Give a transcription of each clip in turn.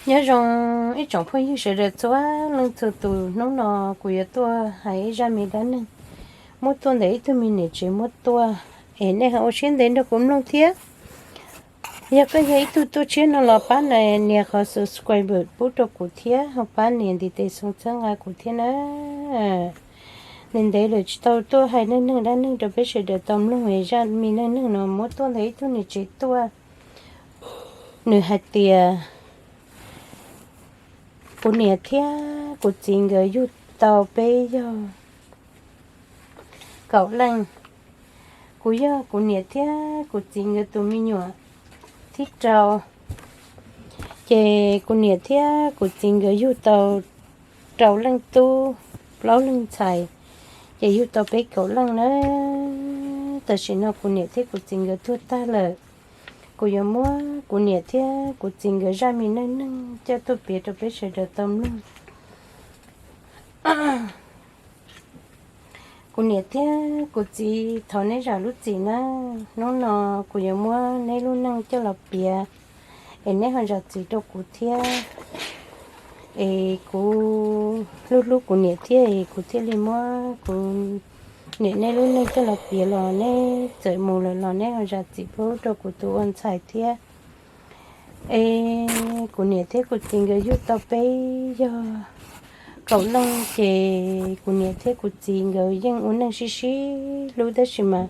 Nyob zoo ib tsoom phooj ywg sawv daws txhua leej txhua tus, hnub no kuv yuav tuaj hais ib zaj me dab neeg muab tuaj ntawm ib tug me niam tsev muab tuaj, es nej ho ua siab ntev nrog kuv mloog thiab. Yog koj yog ib tug tuaj tshiab no los pab nias qhov subscribe pub rau kuv thiab ho pab nias ntiv tes xoo txhawb nqa kuv thiab na. Ntev ntev lawm tsis tau tuaj hais neej neeg dab neeg rau peb sawv daws tau mloog, es zaj me neej neeg no muab tuaj ntawm ib tug niam tsev tuaj. Nws hais tias kuv niam thiab kuv txiv nkawd yug tau peb yog kaum leej. Kuv yog kuv niam thiab kuv txiv nkawd tus me nyuam thib rau. Ces kuv niam thiab kuv txiv nkawd yug tau rau leej tub, plaub leej ntxhais, ces yug tau peb kaum leej na. Tam sim no kuv niam thiab kuv txiv nkawd tuag tag lawm. Kuv yuav muab kuv niam thiab kuv txiv nkawd zaj me neej neeg coj tuaj piav rau peb sawv daws tau mloog. Kuv niam thiab kuv txiv, thov neb zam lub txim na. Hnub no kuv yuav muab neb lub neej coj los piav, es neb ho zam txim rau kuv thiab. Es kuv hlub hlub kuv niam thiab es kuv thiaj li muab kuv niam neb lub neej coj los piav los neb txawm mus lawm los neb ho zam txim pub rau kuv tus ua ntxhais thiab. Es kuv niam thiab kuv txiv nkawd yug tau peb yog kaum leej, ces kuv niam thiab kuv txiv nkawd yeej ua neej sib sib hlub tab sis mas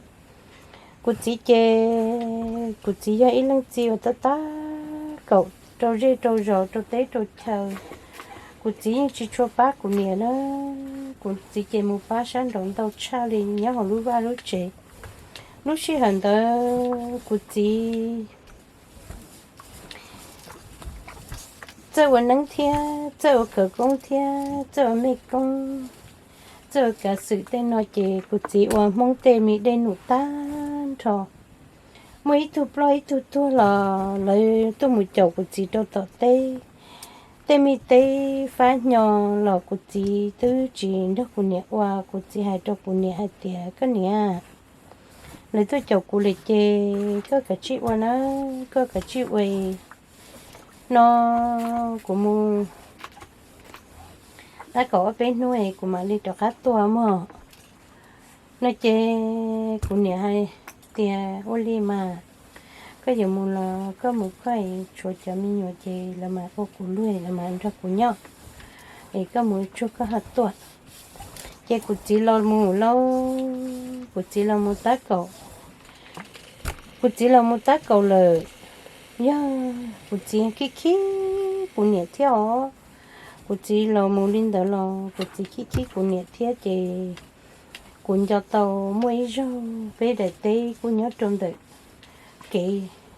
kuv txiv ces kuv txiv yog ib leej txiv uas tab tab kaum rau zej rau zos rau teb rau chaw. Kuv txiv yeej tsis tshua pab kuv niam na. Kuv txiv ces mus pab sab nraud ntau tshaj li nyob hauv lub vaj lub tsev. Lub sij hawm ntawd kuv txiv txawj ua neeb thiab txawj ua khawv koob thiab txawj ua mej koob, txawj ua kav xwm tej no ces kuv txiv ua Hmoob tej me dej num tag nrho. Muaj ib tug ploj ib tug tuag los lawv tuaj mus caum kuv txiv rau tom teb. Tej me teb fab hnyo los kuv txiv twb tsis nrog kuv niam ua, kuv txiv hais rau kuv niam hais tias, koj niam, lawv tuaj caum kuv lawm ces koj kav tsij ua na, koj kav tsij ua no. Kuv mus tab kaum ob peb hnub es kuv mam li rov qab tuaj mog. No ces kuv niam hais tias, ua li mas koj yuav mus los koj mus koj, tshuav cov me nyuam ces lawv mam ua kuv luag, lawv mam nrog kuv nyob, es koj mus tsuag koj ho tuaj. Ces kuv txiv los mus lauj, kuv txiv los mus tab kaum, kuv txiv los mus tab kaum lawm, yog kuv txiv khib khib kuv niam thiab os. Kuv txiv los mus li ntawd los kuv txiv khib khib kuv niam thiab ces kuv nco tau muaj ib zaug peb daim teb kuj nyob rau ntawm kev,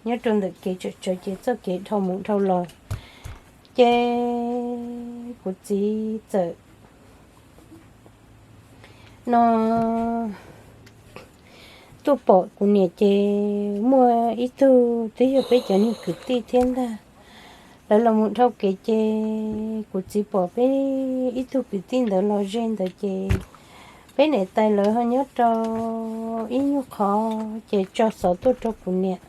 nyob rau ntawm kev tsav tsawv ces txoj kev dhau mus dhau los, ces kuv txiv txawm no tuaj pom kuv niam ces muaj ib tug twb yog peb cov niag kwv tij thiab ntag, lawv los mus dhau kev ces kuv txiv pom peb ib tug kwv tij ntawd los ze ntawd ces peb niam tais lawv ho nyob rau ib nyuag qhov ces tso xov tuaj rau kuv niam.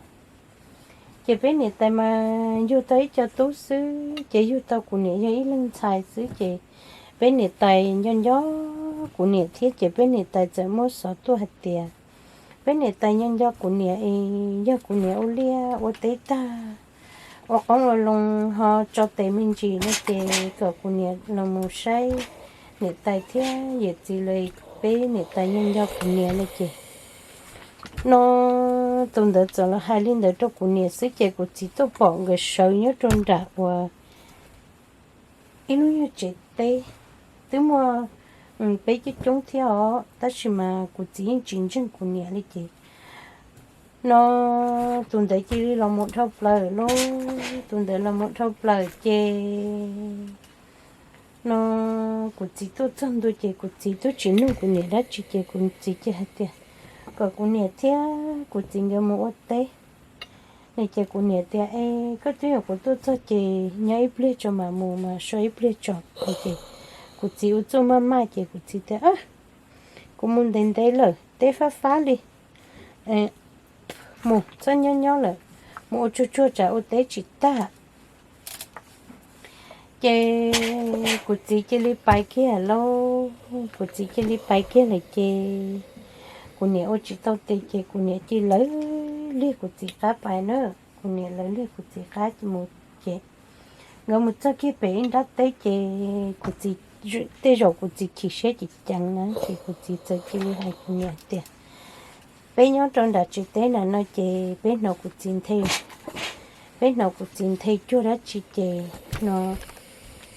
Ces peb niam tais mas yug tau ib co tub xwb ces yug tau kuv niam yog ib leeg ntxhais xwb ces peb niam tais nco nco kuv niam thiab ces peb niam tais txawm muab xov tuaj hais tias peb niam tais nco nco kuv niam es yog kuv niam ua liaj ua teb tag, ua qoob ua loo ho tso tes me ntsis no ces kom kuv niam los mus saib niam tais thiab yawm txiv lawv, peb niam tais nco nco kuv niam no ces no tus ntawd txawm los hais li ntawd rau kuv niam xwb ces kuv txiv tuaj pom nkawd sawv nyob rau nram uas ib lub nyuag tsev teb, twb muaj peb coob coob thiab os tab sis mas kuv txiv yeej tsis ntseeg kuv niam li ces no tus ntawd cia li los mus dhau plaws lauj, tus ntawd los mus dhau plaws ces no kuv txiv tuaj txog ntua ces kuv txiv twb tsis nug kuv niam dab tsi ces kuv txiv cia hais tias kom kuv niam thiab kuv txiv nkawd mus ua teb. Nws ces kuv niam tias, es koj twb yog kuv tuaj txog ces nyob ib pliag tso mam mus mas so ib pliag tso. Ces kuv txiv ua txuj maj maj ces kuv txiv tias, kuv mus ntev ntev lawm teb fab fab li, mus txhob nyob nyob lawm, mus ua tsuag tsuag tsam ua teb tsis tag. Ces kuv txiv cia li pais kiag lauj, kuv txiv cia li pais kiag lawm ces kuv niam ua tsis tau tes ces kuv niam cia li lawv liag kuv txiv qab pais na. Kuv niam lawv liag kuv txiv qab mus ces nkawd mus txog kiag pem ib nrab teb ces kuv txiv, tej zaum kuv txiv chim siab ces ceev na ces kuv txiv txawm cia li hais kuv niam tias, peb nyob rau nram tsev teb na no ces peb hnov kuv txiv nthe, peb hnov kuv txiv nthe cuag dab tsi ces no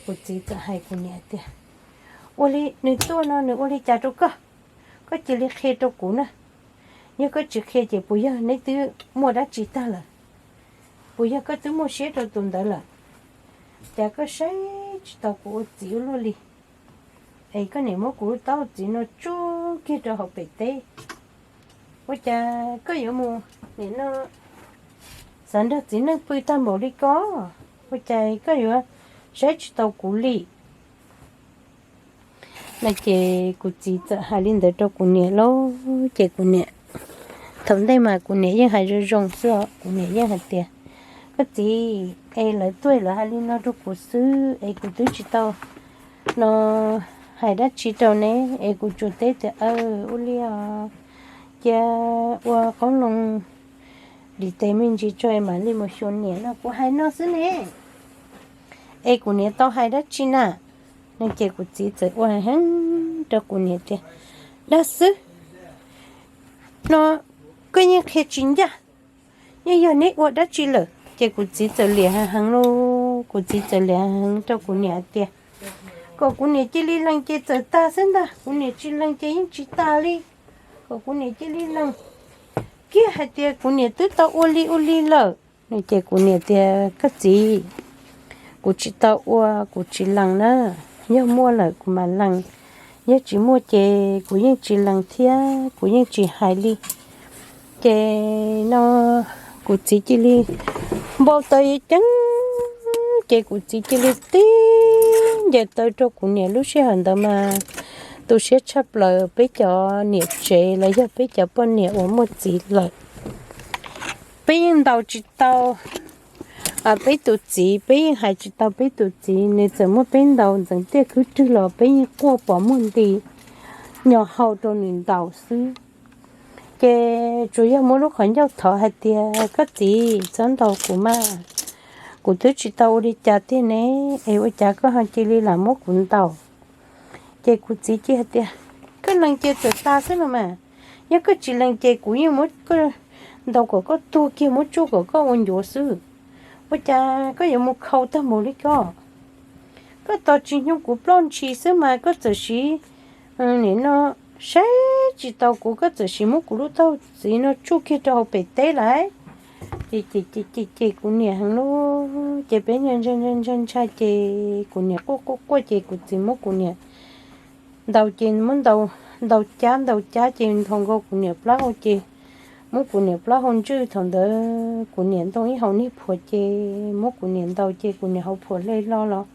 kuv txiv txawm hais kuv niam tias, ua li nws tuaj no nws ua li cas rau koj, koj cia li qhia rau kuv na. Yog koj tsis qhia ces puas yog neb twb muaj dab tsi tag lawm? Puas yog koj twb muaj siab rau tus ntawd lawm? Cas koj saib tsis tau kuv ua txiv ua luaj li, es koj niam muab kuv lub taub hau txiv no tsuj kiag rau hauv pem teb. Ua cas koj yuav mus nim no xav nrog txiv neej pw tag npaum li ko? Ua cas koj yuav saib tsis tau kuv li? No ces kuv txiv txawm hais li ntawd rau kuv niam lauj, ces kuv niam, thaum ntej mas kuv niam yeej hais zoo zoo xwb os, kuv niam yeej hais tias, koj txiv, es lawv tuaj lawv hais li no rau kuv xwb es kuv twb tsis tau no hais dab tsi rau ne, es kuv tsuas teb tias, aw, ua li os, cia ua qoob loo dim tes me ntsis tso es mam li mus xyuas niam no, kuv hais no xwb ne. Es kuv niam tau hais dab tsi na? No ces kuv txiv txawm ua heev rau kuv niam tias, dag xwb, no koj yeej qhia tsis ncaj, yeej yog neb ua dab tsi lawm. Ces kuv txiv txawm liam heev heev lauj, kuv txiv txawm liam heev heev rau kuv niam hais tias, kom kuv niam cia li lees ces txawm tag xwb ntag, kuv niam tsis lees ces yeej tsis tag li, kom kuv niam cia li lees kiag hais tias kuv niam twb tau ua li ua li lawm. No ces kuv niam tias, koj txiv, kuv tsis tau ua kuv tsis lees na, yog muaj lawm kuv mam lees, yog tsis muaj ces kuv yeej tsis lees thiab kuv yeej tsis hais li. Ces no kuv txiv cia li npau taws ceev, ces kuv txiv cia li tib ncaws taw rau kuv niam. Lub sij hawm ntawd mas tu siab tshaj plaws, peb cov niam tsev los yog peb cov poj niam uas muaj txiv lawm, peb yeej ntaus tsis tau peb tus txiv, peb yeej hais tsis tau peb tus txiv, nws txawm muab peb ntaus ntxeev tiaj khwb rwg los peb yeej quaj pom muag nti nyo hau rau nws ntaus xwb. Ces tsuas yog muab lub qhov ncauj thov hais tias, koj txiv, txhob ntaus kuv mas, kuv twb tsis tau ua li cas tiag ne, es ua cas koj ho cia li lam muab kuv ntaus? Ces kuv txiv cia hais tias, koj lees ces txawm tas xwb no mas, yog koj tsis lees ces kuv yeej muab koj ntaus kom koj tuag kiag, muab tsuj kom koj ua ncuav xwb. Ua cas koj yuav mus khau tag npaum li koj? Koj tos tsis nyoog kuv ploj ntshis xwb mas koj txawm siv, nim no saib tsis tau kuv, koj txawm siv muab kuv lub taub hau txiv no tsuj kiag rau hauv pem teb lawm. Ces ces ces ces kuv niam heev lauj, ces peb ntshai ntshai ntshai ntshai ces kuv niam quaj quaj quaj ces kuv txiv muab kuv niam ntaus ces muab ntaus, ntaus cab ntaus cab ces nthos nkaus kuv niam plaub hau ces muab kuv niam plaub hau ntswj. Thaum ntawd kuv niam ntoo ib hau niag phuam ces muab kuv niam ntaus ces kuv niam hauv phuam hle hlo los.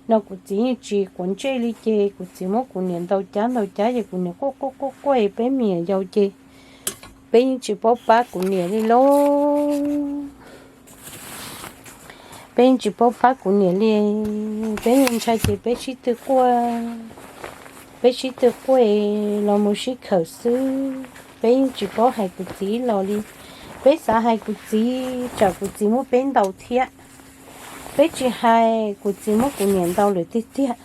No kuv txiv yeej tsis quav ntsej li ces kuv txiv muab kuv niam ntaus cab ntaus cab ces kuv niam quaj quaj quaj quaj, peb me nyuam yaus ces peb yeej tsis paub pab kuv niam li lauj. Peb yeej tsis paub pab kuv niam li, peb yeej ntshai ces peb sib tw quaj, peb sib tw quaj los mus sib khawm xwb. Peb yeej tsis paub hais kuv txiv ib los li, peb xav hais kuv txiv tsam kuv txiv muab peb ntaus thiab. Peb tsis hais, kuv txiv muab kuv niam ntaus lawm tiag tiag.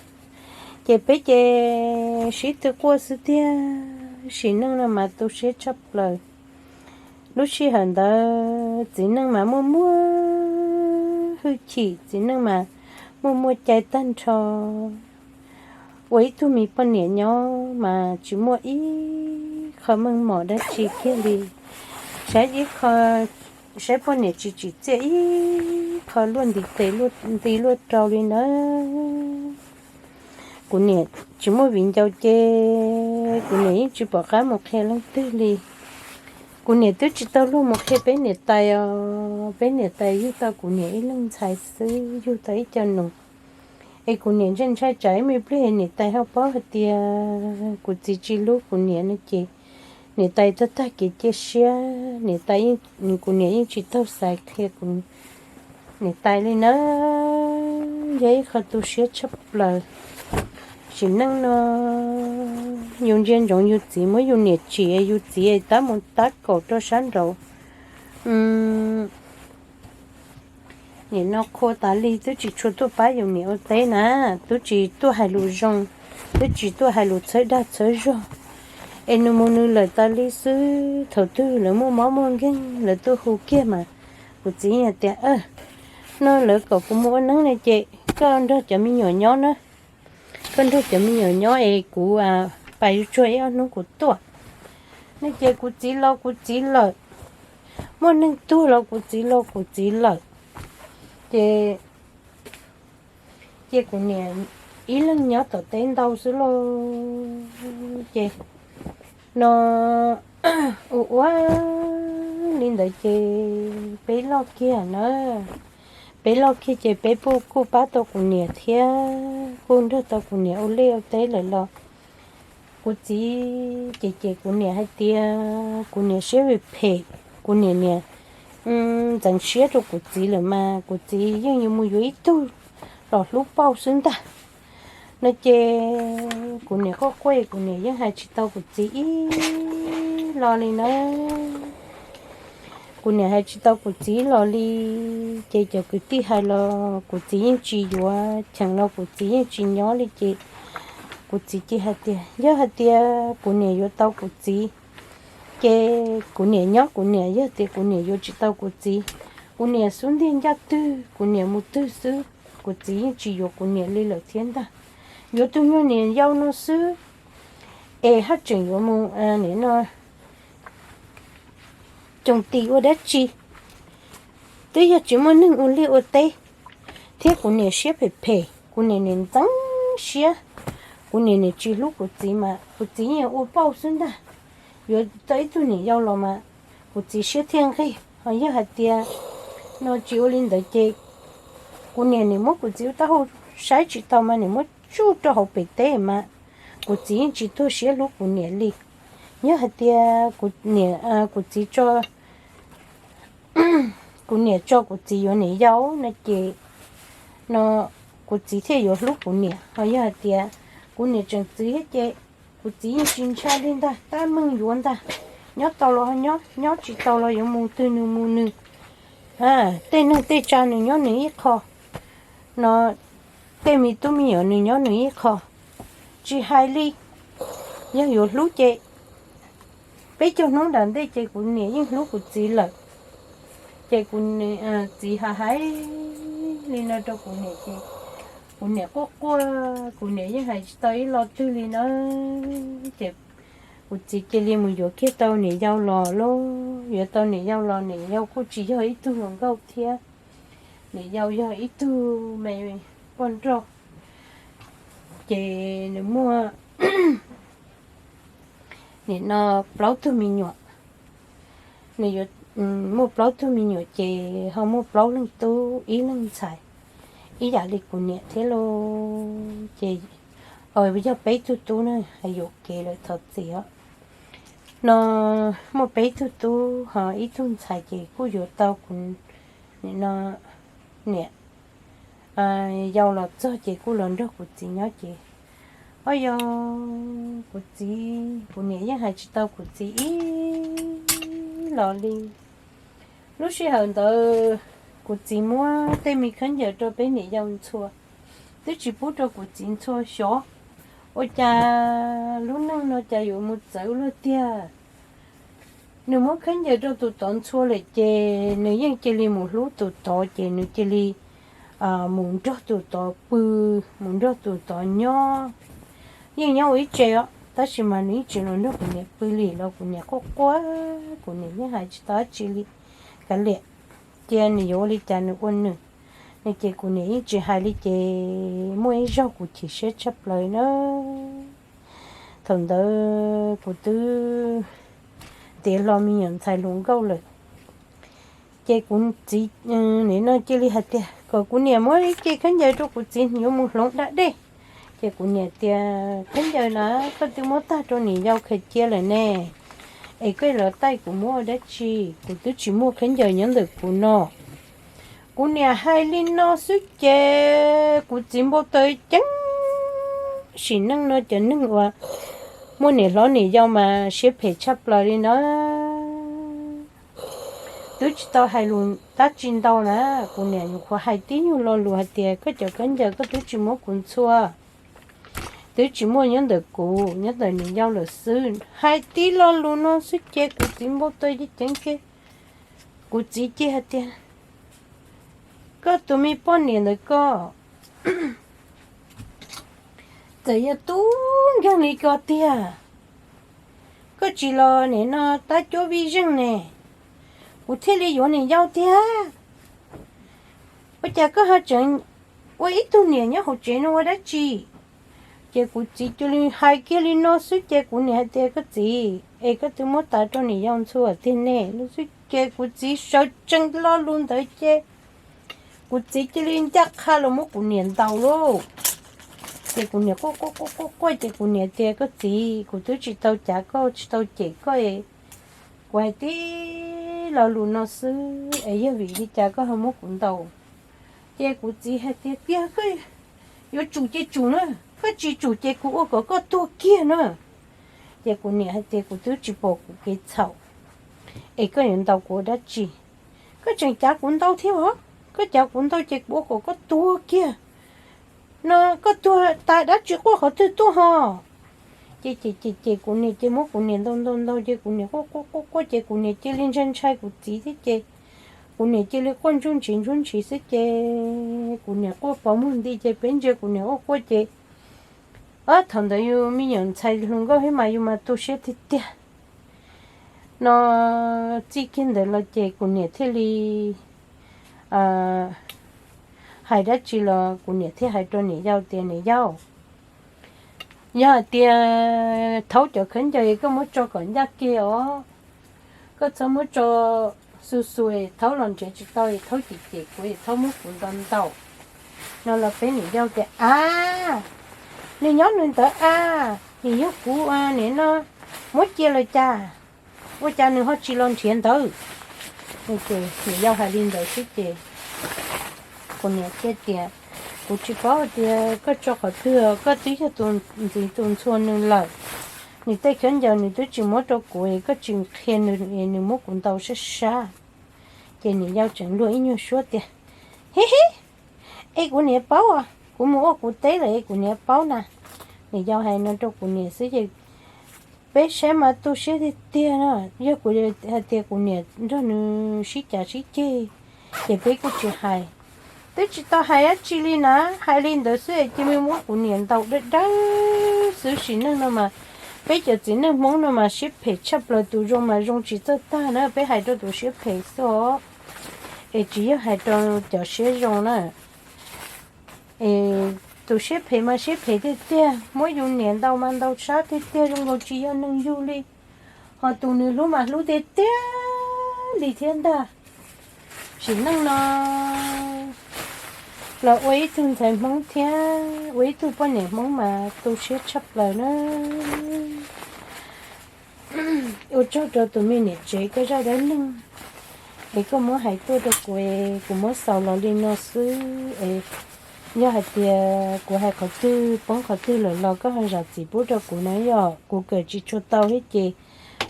Ces peb ces sib tw quaj xwb tiag. Sim neej no mas tu siab tshaj plaws. Lub sij hawm ntawd txiv neej mas muaj muaj hwj chim, txiv neej mas muaj muaj cai tag nrho. Ua ib tug me poj niam nyob mas tsis muaj ib qho meej mom dab tsi kiag li. Saib ib qho, saib poj niam tsis tsim txiaj ib qho luaj ntiv tes luaj nti luaj rau li na. Kuv niam tsis muaj viv ncaus ces kuv niam yeej tsis pom qab mus qhia leej twg li. Kuv niam twb tsis tau luag mus qhia peb niam tais os, peb niam tais yug tau kuv niam ib leeg ntxhais xwb, yug tau ib co nus. Es kuv niam ntshai ntshai tsam ib me pliag niam tais ho paub hais tias kuv txiv tsis hlub kuv niam no ces niam tais tag tag kev cia siab, niam tais, kuv niam yeej tsis tau xaiv qhia kuv niam tais li nawb. yog ib qho tu siab tshaj plaws. Sim neej no yus ntsia ntsoov yus txiv muab yus niam tsim, yus txiv tab mus tab kaum rau sab nraud. Nim no qhua tas li twb tsis tshua tuaj pab yus niam ua teb na, twb tsis tuaj hais lus zoo, twb tsis tuaj hais lus txhawb dag txhawb zog, es nws mus nws lawm tas li xwb. Thaum twg lawv muaj mob muaj nkeeg lawv tuaj hu kiag mas kuv txiv tias, no lawv kom kuv mus ua neeb ne ces koj nrog cov me nyuam nyob na, koj nrog cov me nyuam nyob es kuv pais yuav tsuag ib ob hnub kuv tuaj. No ces kuv txiv los kuv txiv lawm, muaj neeg tuag los kuv txiv los kuv txiv lawm. Ces cia kuv niam ib leeg nyob tom teb ntau xwb lauj. Ces no ua ua li ntawd ces peb loj kiag na, peb loj kiag ces peb puj kuj pab tau kuv niam thiab kuj nrog tau kuv niam ua liaj ua teb lawm los kuv txiv ces ces kuv niam hais tias kuv niam siab phem phem, kuv niam niam ntxeev siab rau kuv txiv lawm mas kuv txiv yeej yuav mus yuav ib tug los hlub pauj xwb ntag. No ces kuv niam quaj quaj kuv niam yeej hais tsis tau kuv txiv ib los li na. Kuv niam hais tsis tau kuv txiv ib los li, ces cov kwv tij hais los kuv txiv yeej tsis yuav, cheem los kuv txiv yeej tsis nyob li ces kuv txiv cia hais tias yog hais tias kuv niam yuav tau kuv txiv ces kuv niam nyob kuv niam, yog tias kuv niam yuav tsis tau kuv txiv, kuv niam xub ntiag ncaj twg kuv niam mus twg xwb, kuv txiv yeej tsis yuav kuv niam li lawm thiab ntag. Yuav tus nyuag niam yau no xwb es haj tseem yuav mus nim no coos tis ua dab tsi, twb yog tsis muaj neeg ua liaj ua teb, thiab kuv niam siab phem phem, kuv niam nim ntxeev siab, kuv niam nim tsis hlub kuv txiv mas kuv txiv yeej ua pauj xwb ntag. Yuav tau ib tug niam yau los mas kuv txiv siab thiaj nqig, ho yog hais tias no tsis ua li ntawd ces kuv niam nim muab kuv txiv ua taub hau saib tsis tau mas nim muab tsuj rau hauv pem teb mas kuv txiv yeej tsis tuag siab hlub kuv niam li. Yog hais tias kuv niam, kuv txiv tso, kuv niam tso kuv txiv yuav niam yau no ces no kuv txiv thiaj yuav hlub kuv niam, ho yog hais tias kuv niam tseem txwv thiab ces kuv txiv yeej tsis ntshai li ntag, tab meeg yuav ntag. Nyob tau los nyob, nyob tsis tau los yuav mus twg nws mus nws, tej neeg tej tsav nws nyob nws ib qho, no tej me tub me nyuam nws nyob nws ib qho, tsis hais li. Yog yuav hlub ces peb caug hnub nram ntej ces kuv niam yeej hlub kuv txiv lawm. Ces kuv txiv hais hais li no rau kuv niam ces kuv niam quaj quaj, kuv niam yeej hais tsis tau ib lo twg li na. Ces kuv txiv cia li mus yuav kiag tau niam yau los lauj. Yuav tau niam yau los niam yau kuj tsis yog ib tug hluas nkauj thiab, niam yau yog ib tug me poj nrauj. Ces nws muaj nim no plaub tug me nyuam, nws yuav muaj plaub tug me nyuam ces ho muaj plaub leeg tub ib leeg ntxhais, ib yam li kuv niam thiab lauj. Ces yog peb tug tub na, hais yuam kev lawm thov txim os. No muaj peb tug tub ho ib tug ntxhais ces kuj yuav tau kuv nim no niam yau los txog ces kuj los nrog kuv txiv nyob ces, o yog kuv txiv, kuv niam yeej hais tsis tau kuv txiv ib los li. Lub sij hawm ntawd kuv txiv muab tej me khaub ncaws rau peb niam yau ntxhua, twb tsis pub rau kuv txiv ntxhua xyov. Ua cas lub neej no cas yuav mus txawv luaj tiag. Nws muab khaub ncaws rau tus tod ntxhua lawm ces nws yeej cia li mus hlub tus tod ces nws cia li mus nrog tus tod pw, mus nrog tus tod nyob. Yeej nyob ua ib tse os, tab sis mas nws yeej tsis los nrog kuv niam pw li los kuv niam quaj quaj, kuv niam yeej hais tsis tau dab tsi li. Kav liam, cia nws yuav ua li cas nws ua nws. Nws ces kuv niam yeej tsis hais li ces muaj ib zaug kuv chim siab tshaj plaws na. Thaum ntawd kuv twb tiav hlo me nyuam ntxhais hluas nkauj lawm. Ces kuv txiv nim no cia li hais tias kom kuv niam muab ib ce khaub ncaws rau kuv txiv yuav mus hloov da dej. Ces kuv niam tias khaub ncaws na koj twb muab tag rau niam yau khaws cia lawm ne, es koj los taij kuv muab ua dab tsi, kuv twb tsis muaj khaub ncaws nyob ntawm kuv no. Kuv niam hais li no xwb ces kuv txiv npau taws ceeb. Sim neej no cov neeg uas muaj niam hlob niam yau mas siab phem tshaj plaws li na. Twb tsis tau hais lus dab tsi ntau na, kuv niam nyuam qhuav hais tib nyuag lo lus hais tias koj cov khaub ncaws koj twb tsis muab kuv ntxhua, twb tsis muaj nyob ntawm kuv, nyob ntawm niam yau lawm xwb. Hais tib lo lus no xwb ces kuv txiv npau taws ceeb ceeb ces kuv txiv cia hais tias koj tus me poj niam ntawd koj txawm yog tub nkeeg li ko tiag, koj tsis los nim no tab cuab vij zeej ne, kuv thiaj li yuav niam yau tiag. Ua cas koj ho tseem ua ib tug niam nyob hauv tsev no ua dab tsi? Ces kuv txiv cia li hais kiag li no xwb ces kuv niam hais tias koj txiv, es koj twb muab tas rau niam yau ntxhua tiag ne no xwb ces kuv txiv sawv tsees lo lus ntawd ces kuv txiv cia li ncaj qha los muab kuv niam ntaus lauj. Ces kuv niam quaj quaj quaj quaj quaj ces kuv niam tias koj txiv, kuv twb tsis tau cav koj tsis tau cem koj, kuv hais tib lo lus no xwb es yog vim li cas koj ho muab kuv ntaus? Ces kuv txiv hais tias tiag koj yuav tsum ces tsum na, koj tsis tsum ces kuv ua kom koj tuag kiag na. Ces kuv niam hais tias kuv twb tsis pom kuv kev txhaum es koj yuav ntaus kuv ua dab tsi? Koj tseem cav kuv ntau thiab os, koj cav kuv ntau ces kuv ua kom koj tuag kiag no, koj tuag tas dab tsi quaj qhov twg tuaj ho? Ces ces ces ces kuv niam ces muab kuv niam ntaus ntaus ntaus ces kuv niam quaj quaj quaj quaj ces kuv niam cia li ntshai ntshai kuv txiv thiab ces kuv niam cia li quaj ntsuj ntshiv ntsuj ntshiv xwb ces kuv niam quaj pov muag nti ces peb ntsia kuv niam quaj quaj ces ob thaum ntawd yus me nyuam ntxhais hluas nkauj thiab mas yus mas tu siab tiag tiag no. Txij kiag ntawd los ces kuv niam thiaj li hais dab tsi los kuv niam thiaj hais rau niam yau tias niam yau, yog hais tias thaub cov khaub ncaws koj muab tso kom ncaj kiag os, koj txhob muab tso xu xu, thaub los nrhiav tsis tau, thaub cem cem kuv, thaub muab kuv ntaus ntaus no los peb niam yau tias a, nws nyob nws ntawd a, nws yog kuv nim no muab cia los cas, ua cas nws ho tsis los nrhiav ntawd? Ces niam yau hais li ntawd xwb ces kuv niam thiaj tias kuv tsis paub hais tias koj tso qhov twg, koj twb yog tus ntxiv tus ntxhua nws lawm, nws tej khaub ncaws nws twb tsis muab rau kuv, koj tsis qhia nws, nws muab kuv ntaus sab sab. Ces niam yau tseem luag ib nyuag suab tias hi hi, es kuv niam paub, kuv mus ua kuv teb lawm es kuv niam paub na. Niam yau hais no rau kuv niam xwb ces peb saib mas tu siab tiag tiag no. Yog kuv hais tias kuv niam nrog nws sib cav sib ceg ces peb kuj tsis hais, twb tsis tau hais dab tsi li na, hais li ntawd xwb es cia li muab kuv niam ntaus dawb dawb xwb. Sim neej no mas peb cov txiv neej Hmoob no mas siab phem tshaj plaws, tus zoo mas zoo tsis txawj tag na, peb hais rau tus siab phem xwb os, es tsis yog hais rau cov siab zoo na. Es tus siab phem mas siab phem tiag tiag, muab yus niam ntaus mas ntaus sab tiag tiag, zoo nkaus tsis yog neeg yug li, ho tus nws hlub mas hlub tiag tiag li thiab ntag. Sim neej no los ua ib tug ntxhais Hmoob thiab ua ib tug poj niam Hmoob mas tu siab tshaj plaws na. Ua tsaug rau tus me niam tsev koj zaj dab neeg es koj muab hais tuaj rau kuv, kuv muab xaus los li no xwb es yog hais tias kuv hais qhov twg poob qhov twg lawm los koj ho zam txim pub rau kuv na, yog kuv kawm tsis tshua tau thiab ces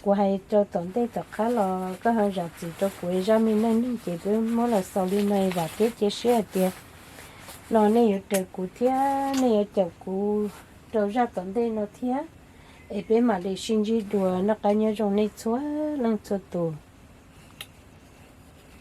kuv hais rau tom ntej tom qab los koj ho zam txim rau kuv. Zaj me neej neeg ces peb muab los xaus li no, vam thiab cia siab hais tias no nej yuav raws kuv thiab nej yuav caum kuv rau zaj tom ntej no thiab. Es peb mam li sib ntsib dua, noj qab nyob zoo nej txhua leej txhua tus.